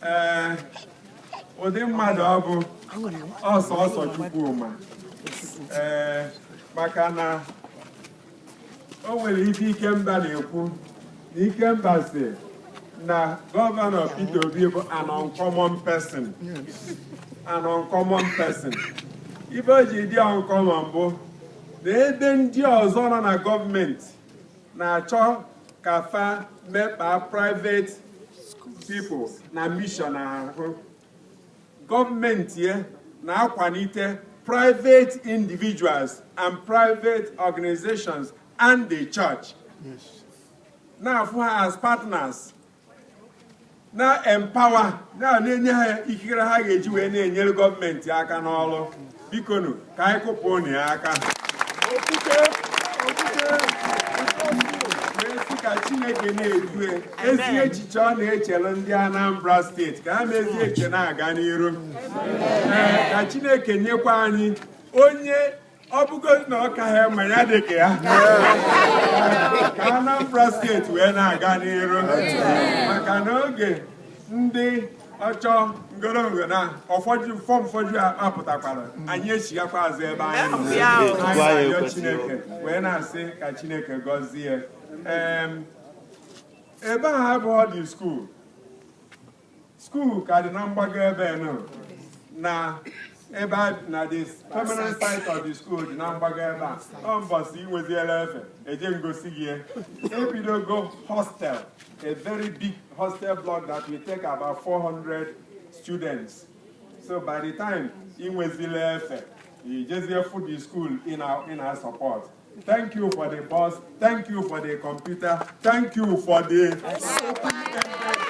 Ee, ụdị mmadụ ọ bụ, ọsọsọ Chukwuma. Ee, maka na o nwere ife Ikemba na-ekwu na Ikemba si na Governor Peter Obi bụ an uncommon person, an uncommon person. Ife o ji dị uncommon bụ na ebe ndị ọzọ nọ na gọọmenti na-achọ ka fa mekpa private people na mission ahụ, gọọmenti ya na-akwalite private individuals and private organizations and the church, na-afụ ha as partners, na-empower, na-enye ha ikikere ha ga-eji wee na-enyere gọọmenti aka n'ọrụ. Bikonu, ka anyị kụpụ unu ya aka wee sị ka Chineke na-edue ezi echiche ọ na-echere ndị Anambra Steeti, ka ha mezie echiche na-aga n'iru. Ee, ka Chineke nyekwa anyị onye ọ bụgo na ọ ka ha ma ya dị ka ya, ka Anambra Steeti wee na-aga n'iru, maka na oge ndị ọchọ ngorongo na ọfọdụ fọmfọdụ apụtakwara, anyị echighakwa azụ ebe anyị nọ. Anyị na-arịọ Chineke wee na-asị ka Chineke gọzie. Ebe a abụọ dị school, school ka dị na mgbago ebe nọ na ebe a na the permanent site of the school dị na mgbago ebe a. Ọ mbọsị inweziela efe eje ngosi gị ya. Ebidogo hostel, a very big hostel block that will take about 400 students. So by the time inwezila efe, ijezie for the school in our support. Thank you for the bus, thank you for the computer, thank you for the open-ended.